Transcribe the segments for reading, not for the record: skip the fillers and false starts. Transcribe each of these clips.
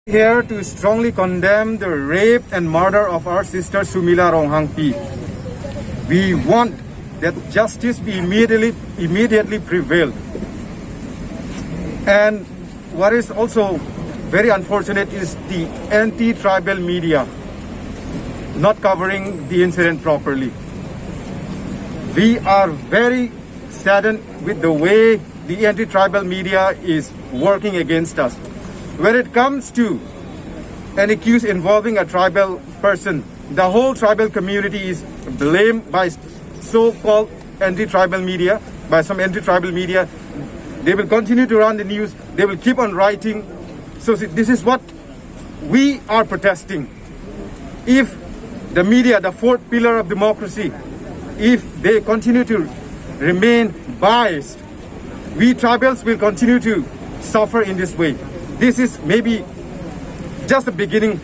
Here to strongly condemn the rape and murder of our sister Sumila Ronghangpi. We want that justice be immediately prevailed. And what is also very unfortunate is the anti-tribal media not covering the incident properly. We are very saddened with the way the anti-tribal media is working against us. When it comes to an accused involving a tribal person, the whole tribal community is blamed by so-called anti-tribal media, by some anti-tribal media. They will continue to run the news. They will keep on writing. So see, this is what we are protesting. If the media, the fourth pillar of democracy, if they continue to remain biased, we tribals will continue to suffer in this way. This is maybe just the beginning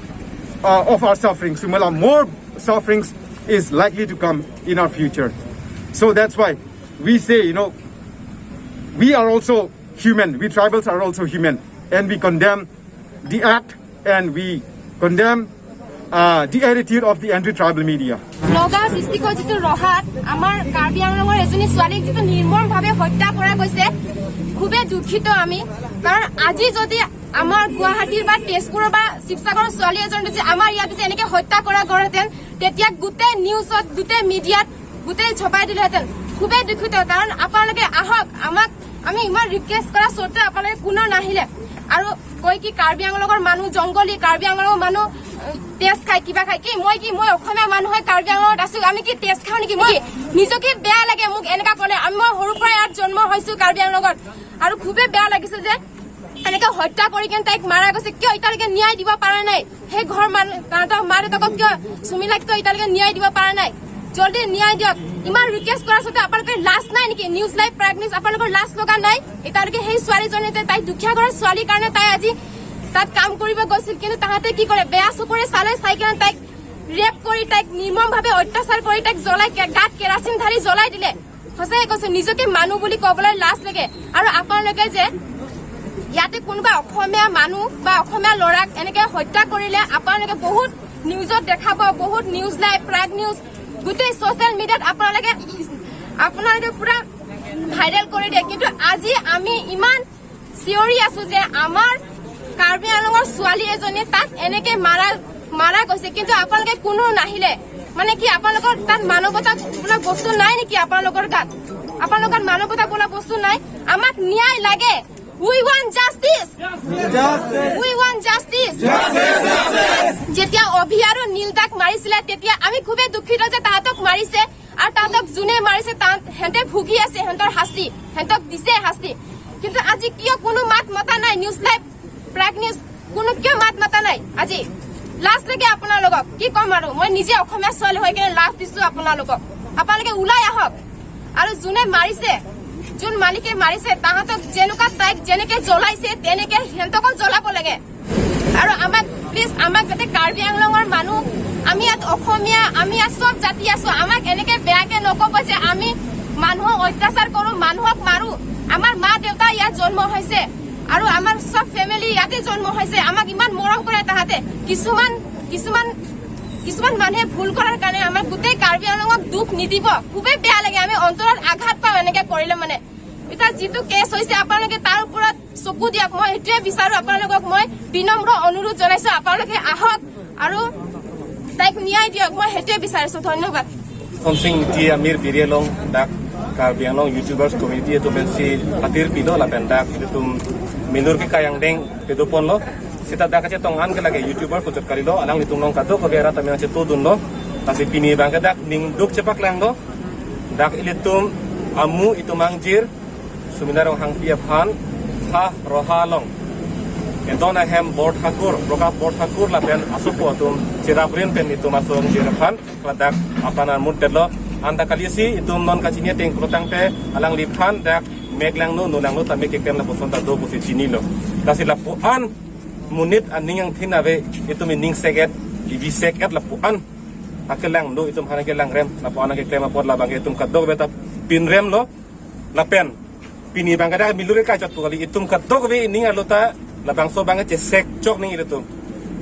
of our suffering. Sumala, more sufferings is likely to come in our future. So that's why we say, we are also human. We tribals are also human. And we condemn the act and we condemn the attitude of the anti-tribal media. Nagaon ডিষ্ট্ৰিক্টৰ যিটো ৰহাত আমাৰ কাৰ্বি আংলঙৰ এজনী ছোৱালীক যিটো নিৰ্মমভাৱে হত্যা কৰা গৈছে, খুবেই দুখিত আমি। কাৰণ আজি যদি আমাৰ গুৱাহাটীৰ বা তেজপুৰৰ বা শিৱসাগৰৰ ছোৱালী এজনী যদি আমাৰ ইয়াত যদি এনেকে হত্যা কৰা গ'লহেঁতেন, তেতিয়া গোটেই নিউজত, গোটেই মিডিয়াত গোটেই ছপাই দিলেহেঁতেন। খুবেই দুখিত, কাৰণ আপোনালোকে আহক, আমাক আমি ইমান ৰিকুৱেষ্ট কৰা স্বত্তেও আপোনালোকে কোনো নাহিলে। আৰু কয় কি কাৰ্বি আংলঙৰ মানুহ জংঘলী, কাৰ্বি আংলঙৰ মানুহ তেজ খায়, কিবা খায়। কি মই অসমীয়া মানুহ হৈ কাৰ্বি আংলঙত আছো, আমি কি তেজ খাওঁ নেকি? মই নিজকে বেয়া লাগে মোক এনেকা ক'লে। আমি মই সৰুৰ পৰা ইয়াত জন্ম হৈছো কাৰ্বি আংলঙত আৰু খুবেই বেয়া লাগিছে যে এনেকে হত্যা কৰি কিনে তাইক মাৰা গৈছে। কিয় এতিয়ালৈকে ন্যায় দিব পৰা নাই? সেই ঘৰ মানুহ, তাহাঁতৰ মা দেউতাকক কিয়, সুমিলাক কিয় এতিয়ালৈকে ন্যায় দিব পৰা নাই? জলদি ন্যায় দিয়ক। ইমান ৰিকুৱেষ্ট কৰাৰ স্বত্তেও আপোনালোকে লাজ নাই নেকি? নিউজ লাইভ, প্ৰাগ নিউজ, আপোনালোকৰ লাজ লগা নাই এতিয়ালৈকে? সেই ছোৱালীজনী যে তাই দুখীয়া ঘৰৰ ছোৱালীৰ কাৰণে তাই আজি তাত কাম কৰিব গৈছিল, কিন্তু তাহাঁতে কি কৰে? বেয়া চকুৰে চালে, চাই কিনে তাইক ৰেপ কৰি, তাইক নিৰ্মমভাৱে অত্যাচাৰ কৰি তাইক জ্বলাই, গাত কেৰাচিন ঢালি জ্বলাই দিলে। সঁচাকে কৈছো, নিজকে মানুহ বুলি ক'বলৈ লাজ লাগে। আৰু আপোনালোকে যে ইয়াতে কোনোবা অসমীয়া মানুহ বা অসমীয়া ল'ৰাক এনেকে হত্যা কৰিলে আপোনালোকে বহুত নিউজত দেখাব, বহুত নিউজ লাইভ, প্ৰাগ নিউজ, গোটেই ছচিয়েল মিডিয়াত আপোনালোকে পুৰা ভাইৰেল কৰি দিয়ে। কিন্তু আজি আমি ইমান চিঞৰি আছো যে আমাৰ কাৰ্বি আংলঙৰ ছোৱালী এজনী তাত এনেকে মাৰা গৈছে, কিন্তু আপোনালোকে কোনো নাহিলে। মানে কি আপোনালোকৰ তাত মানৱতা বোলা বস্তু নাই নেকি? আপোনালোকৰ গাত, আপোনালোকৰ মানৱতা বোলা বস্তু নাই? আমাক ন্যায় লাগে। We want justice. We want justice. যেতিয়া অভি আৰু নীলদাক মাৰিছিলে, তেতিয়া আমি খুবেই দুখিত যে তাহাঁতক মাৰিছে আৰু তাহাঁতক যোনে মাৰিছে সিহঁতে ভুগি আছে, সিহঁতৰ শাস্তি, সিহঁতক দিছে শাস্তি। কিন্তু আজি কিয় কোনো মাত মতা নাই? নিউজ লাইভ, প্ৰাগ নিউজ, কোনো কিয় মাত মতা নাই আজি? লাজ লাগে আপোনালোকক। কি ক'ম আৰু, মই নিজে অসমীয়া ছোৱালী হৈ কিনে লাজ দিছো আপোনালোকক। আপোনালোকে ওলাই আহক আৰু যোনে মাৰিছে, যোন মালিকে মাৰিছে, তাহাঁতক যেনেকুৱা তাইক যেনেকে জ্বলাইছে, তেনেকে সিহঁতকো জ্বলাব লাগে। আৰু আমাক প্লিজ, আমাক যাতে কাৰ্বি আংলঙৰ মানুহ, আমি ইয়াত অসমীয়া, আমি ইয়াত চব জাতি আছো, আমাক এনেকে বেয়াকে নক'ব যে আমি মানুহক অত্যাচাৰ কৰো, মানুহক মাৰো। আমাৰ মা দেউতা ইয়াত জন্ম হৈছে আৰু আমাৰ চব ফেমিলি ইয়াতে জন্ম হৈছে। আমাক ইমান মৰম কৰে তাহাঁতে। কিছুমান কিছুমান কিছুমান মানুহে ভুল কৰাৰ কাৰণে আমাৰ গোটেই কাৰ্বি আংলঙক দুখ নিদিব। খুবেই বেয়া লাগে, আমি অন্তৰত আঘাত পাওঁ এনেকে কৰিলে। মানে এতিয়া যিটো কেছ হৈছে, আপোনালোকে তাৰ ওপৰত চকু দিয়ক। মই সেইটোৱে বিচাৰো। আপোনালোকক মই বিনম্ৰ অনুৰোধ জনাইছো, আপোনালোকে আহক আৰু তাইক ন্যায় দিয়ক। মই সেইটোৱে বিচাৰিছো। ধন্যবাদ। Somsing ti Amir Birielong dak Karbi Anglong YouTubers community itu bensi hatir pilo la pendak itu tum minur ke kayang deng pedopon lo sita dak ache tong an ke lage YouTuber pucot kali lo alang litung long kado ko bera tami ache to dun lo tasi pini bang dak ning duk cepak lang lo dak ilitum amu itu mangjir suminarong hang pia phan ha roha long Edon ahem Borthakur, Prakash Borthakur la pen asupo atum chirabrin pen itu masuk jiraphan kladak apana mutelo anda kalisi itu non kacinia teng krotang pe alang liphan dak meglang no nulang no tame kekem la posonta do busi chini lo kasi la puan munit aning yang thina itu mining seget ibi seket la puan akelang no itu hana kelang rem la puan ke klem apot la bang itu kadok beta pin rem lo la pen pini bang kada milure ka chat kali itum kadok be ning alota. La bang so bang che sek chok ning itu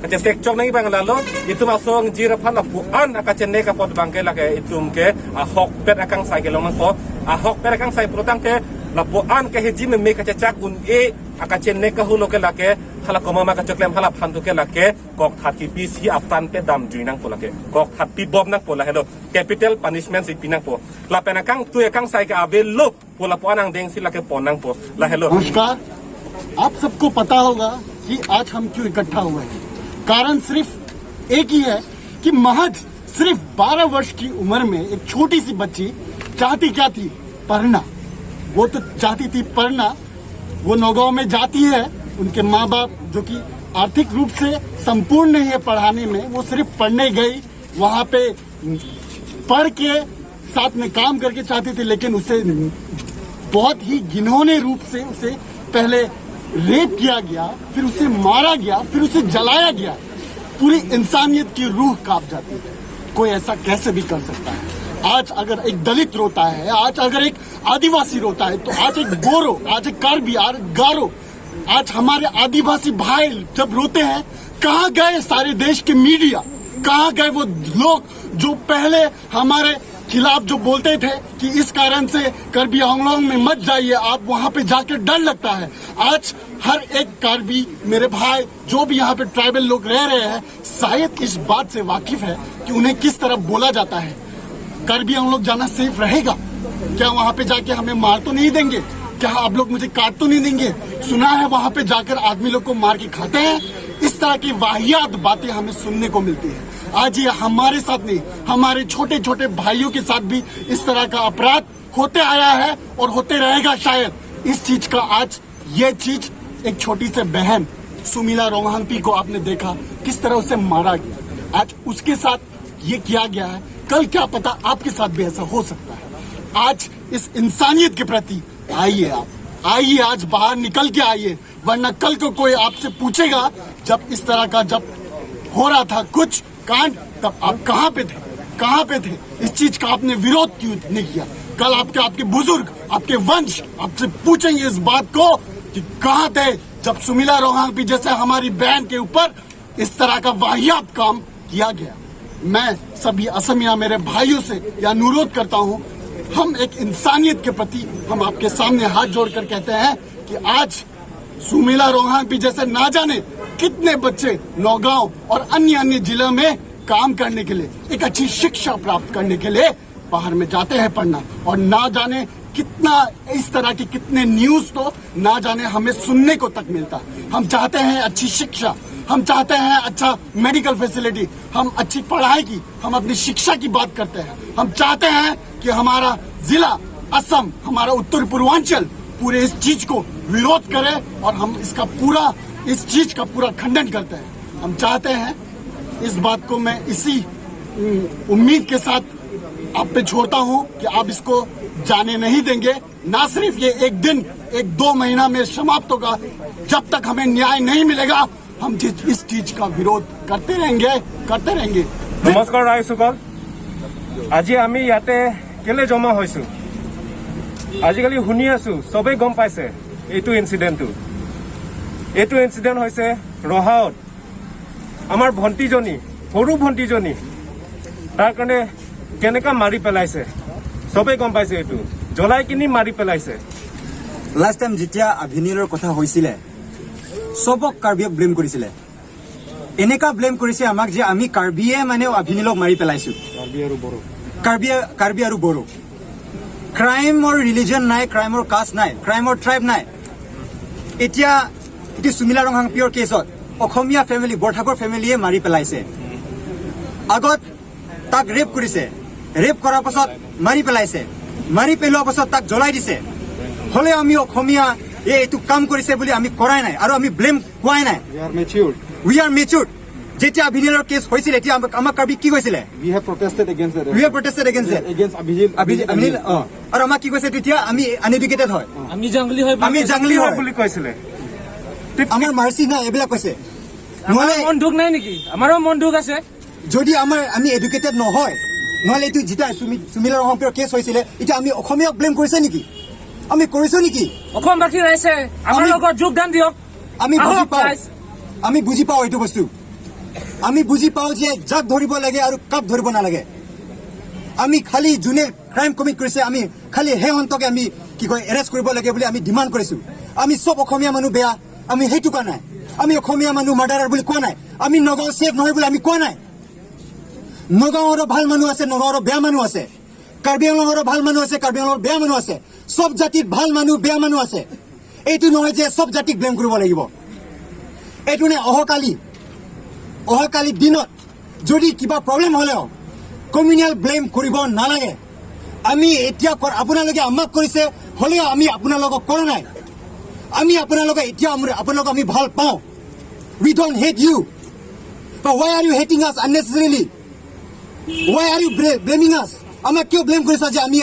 kace sek chok ning bang lalo itu masuk jira phan la puan akace ne ka pot bang ke la ke itum ke a hok pet akang sai ke long ko a hok pet akang sai protang ke la puan ke heji me me kace chak un e akace ne ka hulo ke la ke hala koma ma ka choklem hala phan tu ke la ke kok that ki bis hi aftan pe dam jui nang po la ke kok that pi bob nang po la hello capital punishment si pinang po la pen akang tu akang sai ke abe lo po la puan ang deng si la ke pon nang po la hello. नमस्कार, आप सबको पता होगा कि आज हम क्यों इकट्ठा हुए हैं। कारण सिर्फ एक ही है कि महज सिर्फ 12 वर्ष की उम्र में एक छोटी सी बच्ची चाहती क्या थी? पढ़ना। वो तो चाहती थी पढ़ना। वो नौगांव में जाती है, उनके माँ बाप जो कि आर्थिक रूप से संपूर्ण नहीं है पढ़ाने में, वो सिर्फ पढ़ने गई, वहां पे पढ़ के साथ में काम करके चाहती थी, लेकिन उसे बहुत ही घिनौने रूप से उसे पहले रेप किया गया, फिर उसे मारा गया, फिर उसे जलाया गया। पूरी इंसानियत की रूह कांप जाती है। कोई ऐसा कैसे भी कर सकता है? आज अगर एक दलित रोता है, आज अगर एक आदिवासी रोता है, तो आज एक बोरो, आज एक कार्बी, आज गारो, आज हमारे आदिवासी भाई जब रोते हैं, कहाँ गए सारे देश के मीडिया? कहाँ गए वो लोग जो पहले हमारे खिलाफ जो बोलते थे कि इस कारण से कार्बी आंगलोंग में मत जाइए आप, वहां पे जाके डर लगता है। आज हर एक कार्बी मेरे भाई जो भी यहाँ पे ट्राइबल लोग रह रहे हैं, शायद इस बात से वाकिफ है कि उन्हें किस तरह बोला जाता है। कार्बी आंगलोंग जाना सेफ रहेगा क्या? वहां पे जाके हमें मार तो नहीं देंगे? क्या आप लोग मुझे काट तो नहीं देंगे? सुना है वहां पे जाकर आदमी लोग को मार के खाते हैं। इस तरह की वाहियात बातें हमें सुनने को मिलती है। आज ये हमारे साथ नहीं, हमारे छोटे छोटे भाइयों के साथ भी इस तरह का अपराध होते आया है और होते रहेगा शायद। इस चीज का आज ये चीज एक छोटी से बहन सुमीला रोहांगपी को आपने देखा किस तरह उसे मारा गया। आज उसके साथ ये किया गया है, कल क्या पता आपके साथ भी ऐसा हो सकता है। आज इस इंसानियत के प्रति आइए, आप आइए, आज बाहर निकल के आइए, वरना कल को कोई आपसे पूछेगा जब इस तरह का जब हो रहा था कुछ कांड, तब आप कहाँ पे थे? कहाँ पे थे? इस चीज का आपने विरोध क्यों नहीं किया? कल आपके आपके बुजुर्ग, आपके वंश आपसे पूछेंगे इस बात को कि कहाँ थे जब सुमीला रोहांगपी जैसे हमारी बहन के ऊपर इस तरह का वाहियात काम किया गया। मैं सभी असमिया मेरे भाइयों से यह अनुरोध करता हूँ, हम एक इंसानियत के प्रति हम आपके सामने हाथ जोड़कर कहते हैं कि आज सुमीला रोहांगपी जैसे ना जाने कितने बच्चे नौगांव और अन्य अन्य जिलों में काम करने के लिए, एक अच्छी शिक्षा प्राप्त करने के लिए बाहर में जाते हैं पढ़ना, और ना जाने कितना इस तरह की कितने न्यूज तो ना जाने हमें सुनने को तक मिलता। हम चाहते हैं अच्छी शिक्षा, हम चाहते हैं अच्छा मेडिकल फैसिलिटी, हम अच्छी पढ़ाई की, हम अपनी शिक्षा की बात करते हैं। हम चाहते हैं कि हमारा जिला असम, हमारा उत्तर पूर्वांचल पूरे इस चीज को विरोध करे और हम इसका पूरा इस चीज का पूरा खंडन करते हैं। हम चाहते हैं इस बात को मैं इसी उम्मीद के साथ आप पे छोड़ता हूं कि आप इसको जाने नहीं देंगे। ना सिर्फ ये एक दिन, एक दो महीना में समाप्त होगा। जब तक हमें न्याय नहीं मिलेगा, हम इस चीज का विरोध करते रहेंगे, करते रहेंगे। নমস্কাৰ ৰাইজসকল, আজি আমি ইয়াতে কেলে জমা হৈছো? আজিকালি শুনি আছো, চবেই গম পাইছে এইটো ইনচিডেণ্টটো। এইটো ইনচিডেণ্ট হৈছে ৰহাত আমাৰ ভণ্টিজনী, সৰু ভণ্টিজনী, তাৰ কাৰণে কেনেকা মাৰি পেলাইছে চবেই গম পাইছে। এইটো জ্বলাই কিনি মাৰি পেলাইছে। লাষ্ট টাইম যেতিয়া আভিনীলৰ কথা হৈছিলে, চবক কাৰ্বিয়ক ব্লেম কৰিছিলে। এনেকা ব্লেম কৰিছে আমাক যে আমি কাৰ্বিয়ে মানে আভিনীলক মাৰি পেলাইছো, কাৰ্বি আৰু বড়ো। ক্ৰাইমৰ ৰিলিজন নাই, ক্ৰাইমৰ কাষ্ট নাই, ক্ৰাইমৰ ট্ৰাইব নাই। এতিয়া এইটো সুমিলা ৰংহাংপিয়ৰ কেছত অসমীয়া ফেমিলি, বৰঠাকুৰ ফেমিলিয়ে মাৰি পেলাইছে। আগত তাক ৰেপ কৰিছে, ৰেপ কৰাৰ পাছত মাৰি পেলাইছে, মাৰি পেলোৱাৰ পাছত তাক জ্বলাই দিছে। হ'লেও আমি অসমীয়া এইটো কাম কৰিছে বুলি আমি কৰাই নাই আৰু আমি ব্লেম কোৱাই নাই। We are matured. We are matured. যেতিয়া অভিনীলৰ কেছ হৈছিলে, এতিয়া আমাক কাৰ্বি কি কৈছিলে? We have protested against it. We have protested against it. Against Abhijit. অভিনীল, অ। আৰু আমাক কি কৈছে তেতিয়া? আমি আনএডুকেটেড হয়, আমি জংলী হয়। আমি জাংলি হয় বুলি কৈছিলে। আমাৰ মাৰ্চি নাই, এইবিলাক কৈছে। আমাৰ নহ'লে মন দুখ নাই নেকি? আমাৰো মন দুখ আছে। যদি আমাৰ আমি এডুকেটেড নহয়, নহ'লে এইটো যেতিয়া সুমিলা ৰংহাংপিয়ৰ কেছ হৈছিলে, এতিয়া আমি অসমীয়াক ব্লেম কৰিছে নেকি? আমি কৰিছো নেকি? অসমবাসী ৰাইজে আমাৰ লগত যোগদান দিয়ক। আমি বুজি আহক পাওঁ। ৰাইজ। আমি বুজি পাওঁ এইটো বস্তু। আমি বুজি পাওঁ যে যাক ধৰিব লাগে আৰু কাক ধৰিব নালাগে। আমি খালি যোনে ক্ৰাইম কমিট কৰিছে, আমি খালি সেই অন্তকে আমি কি কয় এৰেষ্ট কৰিব লাগে বুলি আমি ডিমাণ্ড কৰিছো। আমি চব অসমীয়া মানুহ বেয়া, আমি সেইটো কোৱা নাই। আমি অসমীয়া মানুহ মাৰ্ডাৰাৰ বুলি কোৱা নাই। আমি নগাঁও ছেফ নহয় বুলি আমি কোৱা নাই। নগাঁৱৰো ভাল মানুহ আছে, নগাঁৱৰো বেয়া মানুহ আছে। কাৰ্বি আংলঙৰো ভাল মানুহ আছে, কাৰ্বি আংলঙৰ বেয়া মানুহ আছে। চব জাতিত ভাল মানুহ, বেয়া মানুহ আছে। এইটো নহয় যে চব জাতিক ব্লেম কৰিব লাগিব। এইটো নে অহাকালি দিনত যদি কিবা প্ৰব্লেম হ'লেও কমিউনেল ব্লেম কৰিব নালাগে। আমি এতিয়া আপোনালোকে আমাক কৰিছে, হ'লেও আমি আপোনালোকক কৰা নাই। আমি আপোনালোকে এতিয়া আপোনালোকক আমি ভাল পাওঁ। We don't hate you, but why are you hating us unnecessarily? Why are you blaming us? আমাক কিয় ব্লেম কৰিছা যে আমি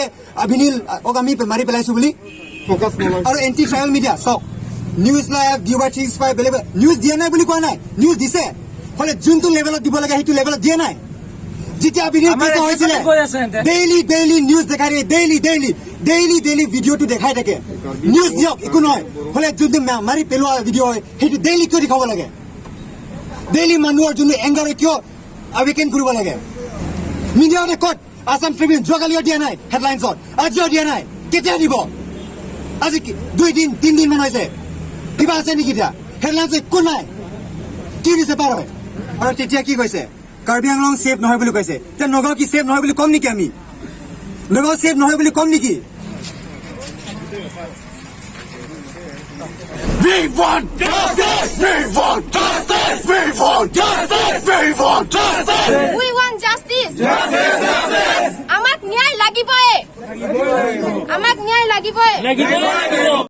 অভিনীল আমি মাৰি পেলাইছো বুলি? আৰু এণ্টি ট্ৰাইবেল মিডিয়া চাওক, নিউজ লাইভ, ডিৱাই 365, বেলেগ নিউজ দিয়া নাই বুলি কোৱা নাই। নিউজ দিছে, হ'লে যোনটো লেভেলত দিব লাগে সেইটো লেভেলত দিয়া নাই। যেতিয়া অভিনীল আমাৰ কেছ হৈছিলে, গৈ আছে সিহঁতে। ডেইলি ডেইলি নিউজ দেখাই থাকে, ডেইলি ডেইলি ডেইলি ডেইলি ভিডিঅ'টো দেখাই থাকে। নিউজ দিয়ক, একো নহয়। হ'লে যোনটো মাৰি পেলোৱা ভিডিঅ' হয়, সেইটো ডেইলি কিয় দেখাব লাগে? ডেইলি মানুহৰ যোনটো এংগাৰ কিয় আৱেকেন কৰিব লাগে? মিডিয়াতে ক'ত? আছাম ট্ৰিবিউন যোৱাকালিও দিয়া নাই হেডলাইনছত, আজিও দিয়া নাই। কেতিয়া দিব? আজি 2 দিন 3 দিন মান হৈছে। কিবা আছে নেকি এতিয়া হেডলাইনছ? একো নাই। কি দিছে পাৰ হয়? আৰু তেতিয়া কি কৈছে? কাৰ্বি আংলং ছেফ নহয় বুলি কৈছে। এতিয়া নগাঁও কি ছেফ নহয় বুলি ক'ম নেকি আমি? নগাঁও ছেফ নহয় বুলি ক'ম নেকি? We want justice! We want justice! We want justice! We want justice! We want justice. আমাক ন্যায় লাগিবই, আমাক ন্যায় লাগিবই। লাগিব।